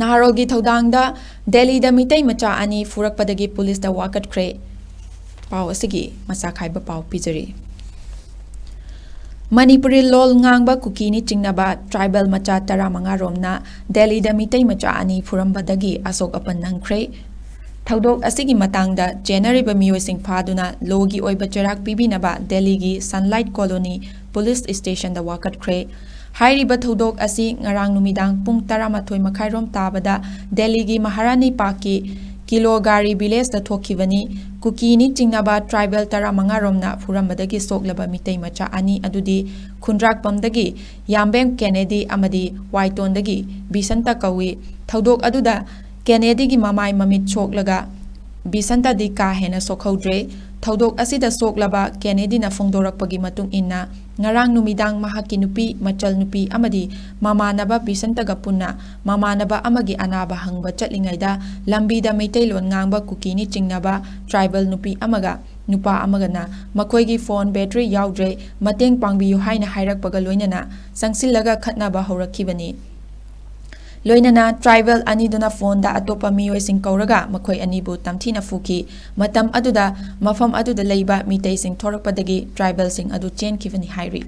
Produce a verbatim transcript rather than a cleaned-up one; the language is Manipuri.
ꯅꯍꯥꯔꯣꯜꯒꯤ ꯊꯧꯗꯥꯡꯗ ꯗꯦꯜꯂꯤꯗ ꯃꯤꯇꯩ ꯃꯆꯥ ꯑꯅꯤ ꯐꯨꯔꯛꯄꯗꯒꯤ ꯄꯨꯂꯤꯁꯇ ꯋꯥꯀꯠꯈ꯭ꯔꯦ꯫ ꯄꯥꯎ ꯑꯁꯤꯒꯤ ꯃꯆꯥ ꯈꯥꯏꯕ ꯄꯥꯎ ꯄꯤꯖꯔꯤ꯫ ꯃꯅꯤꯄꯨꯔꯤ ꯂꯣꯜ ꯉꯥꯡꯕ ꯀꯨꯀꯤꯅꯤ ꯆꯤꯡꯅꯕ ꯇ꯭ꯔꯥꯏꯕꯦꯜ ꯃꯆꯥ ꯇꯔꯥꯃꯉꯥ ꯔꯣꯝꯅ ꯗꯦꯜꯂꯤꯗ ꯃꯤꯇꯩ ꯃꯆꯥ ꯑꯅꯤ ꯐꯨꯔꯝꯕꯗꯒꯤ ꯑꯁꯣꯛ ꯑꯄꯟ ꯅꯪꯈ꯭ꯔꯦ꯫ ꯊꯧꯗꯣꯛ ꯑꯁꯤꯒꯤ ꯃꯇꯥꯡꯗ ꯆꯦꯟꯅꯔꯤꯕ ꯃꯤꯑꯣꯏꯁꯤꯡ ꯐꯥꯗꯨꯅ ꯂꯣꯒꯤ ꯑꯣꯏꯕ ꯆꯩꯔꯥꯛ ꯄꯤꯕꯤꯅꯕ ꯗꯦꯜꯂꯤꯒꯤ ꯁꯟꯂꯥꯏꯠ ꯀꯣꯂꯣꯅꯤ ꯄꯨꯂꯤꯁ ꯁ꯭ꯇꯦꯁꯟꯗ ꯋꯥꯀꯠꯈ꯭ꯔꯦ꯫ ꯍꯥꯏꯔꯤꯕ ꯊꯧꯗꯣꯛ ꯑꯁꯤ ꯉꯔꯥꯡ ꯅꯨꯃꯤꯗꯥꯡ ꯄꯨꯡ ꯇꯔꯥꯃꯥꯊꯣꯏ ꯃꯈꯥꯏꯔꯣꯝ ꯇꯥꯕꯗ ꯗꯦꯜꯂꯤꯒꯤ ꯃꯍꯥꯔꯥꯅꯤ ꯄꯥꯔꯛꯀꯤ ꯀꯤꯂꯣꯒꯥꯔꯤ ꯚꯤꯂꯦꯖꯇ ꯊꯣꯛꯈꯤꯕꯅꯤ꯫ ꯀꯨꯀꯤꯅꯤ ꯆꯤꯡꯅꯕ ꯇ꯭ꯔꯥꯏꯕꯦꯜ ꯇꯔꯥꯃꯉꯥ ꯔꯣꯝꯅ ꯐꯨꯔꯝꯕꯗꯒꯤ ꯁꯣꯛꯂꯕ ꯃꯤꯇꯩ ꯃꯆꯥ ꯑꯅꯤ ꯑꯗꯨꯗꯤ ꯈꯨꯟꯗ꯭ꯔꯥꯛꯄꯝꯗꯒꯤ ꯌꯥꯝꯕꯦꯝ ꯀꯦꯅꯦꯗꯤ ꯑꯃꯗꯤ ꯋꯥꯏꯇꯣꯟꯗꯒꯤ ꯕꯤꯁꯟꯇ ꯀꯧꯏ꯫ ꯊꯧꯗꯣꯛ ꯑꯗꯨꯗ ꯀꯦꯅꯦꯗꯤꯒꯤ ꯃꯃꯥꯏ ꯃꯃꯤꯠ ꯁꯣꯛꯂꯒ ꯕꯤꯁꯟꯇꯗꯤ ꯀꯥ ꯍꯦꯟꯅ ꯁꯣꯛꯍꯧꯗ꯭ꯔꯦ꯫ ꯊꯧꯗꯣꯛ ꯑꯁꯤꯗ ꯁꯣꯛꯂꯕ ꯀꯦꯅꯦꯗꯤꯅ ꯐꯣꯡꯗꯣꯔꯛꯄꯒꯤ ꯃꯇꯨꯡ ꯏꯟꯅ, ꯉꯔꯥꯡ ꯅꯨꯃꯤꯗꯥꯡ ꯃꯍꯥꯛꯀꯤ ꯅꯨꯄꯤ, ꯃꯆꯜ ꯅꯨꯄꯤ ꯑꯃꯗꯤ ꯃꯃꯥꯟꯅꯕ ꯕꯤꯁꯟꯇꯒ ꯄꯨꯟꯅ ꯃꯃꯥꯟꯅꯕ ꯑꯃꯒꯤ ꯑꯅꯥꯕ ꯍꯪꯕ ꯆꯠꯂꯤꯉꯩꯗ ꯂꯝꯕꯤꯗ ꯃꯩꯇꯩꯂꯣꯟ ꯉꯥꯡꯕ ꯀꯨꯀꯤꯅꯤ ꯆꯤꯡꯅꯕ ꯇ꯭ꯔꯥꯏꯕꯦꯜ ꯅꯨꯄꯤ ꯑꯃꯒ ꯅꯨꯄꯥ ꯑꯃꯒꯅ ꯃꯈꯣꯏꯒꯤ ꯐꯣꯟ ꯕꯦꯇ꯭ꯔꯤ ꯌꯥꯎꯗ꯭ꯔꯦ, ꯃꯇꯦꯡ ꯄꯥꯡꯕꯤꯌꯨ ꯍꯥꯏꯅ ꯍꯥꯏꯔꯛꯄꯒ ꯂꯣꯏꯅꯅ ꯆꯪꯁꯤꯜꯂꯒ ꯈꯠꯅꯕ ꯍꯧꯔꯛꯈꯤꯕꯅꯤ꯫ ꯂꯣꯏꯅꯅ ꯇ꯭ꯔꯥꯏꯕꯦꯜ ꯑꯅꯤꯗꯨꯅ ꯐꯣꯟꯗ ꯑꯇꯣꯞꯄ ꯃꯤꯑꯣꯏꯁꯤꯡ ꯀꯧꯔꯒ ꯃꯈꯣꯏ ꯑꯅꯤꯕꯨ ꯇꯝꯊꯤꯅ ꯐꯨꯈꯤ꯫ ꯃꯇꯝ ꯑꯗꯨꯗ ꯃꯐꯝ ꯑꯗꯨꯗ ꯂꯩꯕ ꯃꯤꯇꯩꯁꯤꯡ ꯊꯣꯔꯛꯄꯗꯒꯤ ꯇ꯭ꯔꯥꯏꯕꯦꯜꯁꯤꯡ ꯑꯗꯨ ꯆꯦꯟꯈꯤꯕꯅꯤ ꯍꯥꯏꯔꯤ꯫